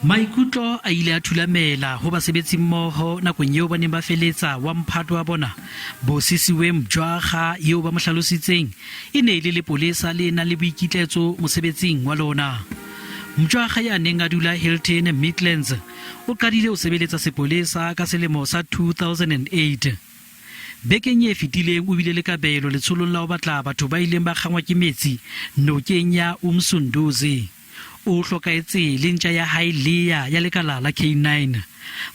Maikutlo a ile a thulamela ho basebetsimmoho nakong eo ba neng ba feletsa wa mphato wa bona Bosisiwe Mjwaga eo ba mo hlalositseng e ne e le lepolesa le nang le boikitlaetso mosebetsing wa lona. Mjwaga ya neng a dula Hilton Midlands o qadile ho sebeletsa sepolesa ka selemo sa 2008. Bekeng e fetileng o bile le kabelo letsholong la ho batla batho ba ileng ba kgangwa ke metsi nokeng ya Umsunduzi. O hlokahetse le ntja ya hae Leah ya lekala la K9.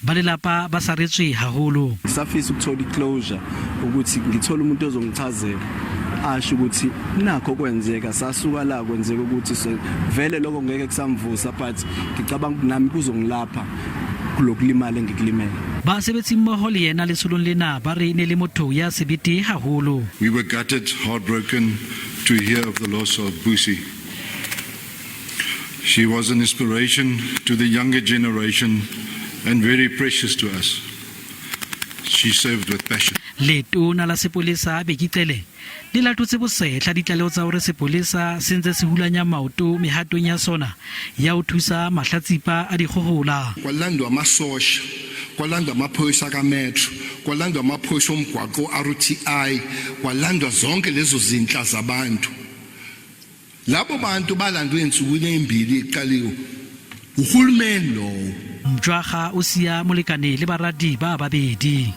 Ba lelapa ba saretswe haholo. Ngisafisa ukuthola i-closure ukuthi ngithole umuntu ozongichazela asho ukuthi nakho kwenzeka sasuka la kwenzeka ukuthi vele lokho ngeke kusamvusa but ngicabanga ukuthi nami kuzongilapha kulokulimala engikulimele. Basebetsimmoho le yena letsholong lena ba re e ne le motho ya sebete haholo. We were gutted, heartbroken to hear of the loss of Busi. She was an inspiration to the younger generation and very precious to us. She served with passion. Letona la sepolesa Bheki Cele le latotse bosehla ditlaleho tsa hore sepolesa se ntse se hulanya maoto mehatong ya sona ya ho thusa mahlatsipa a dikgohola. Kwalandwa amasosha, kwalandwa amaphoyisa kaMetro, kwalandwa amaphoyisa omgwaqo RTI, kwalandwa zonke lezo zinhla zabantu. Labo bantu balandwe ensukwini ezimbili eqaliwe uhulumeni lowo. Mjwaga o siya molekane le baradi ba babedi.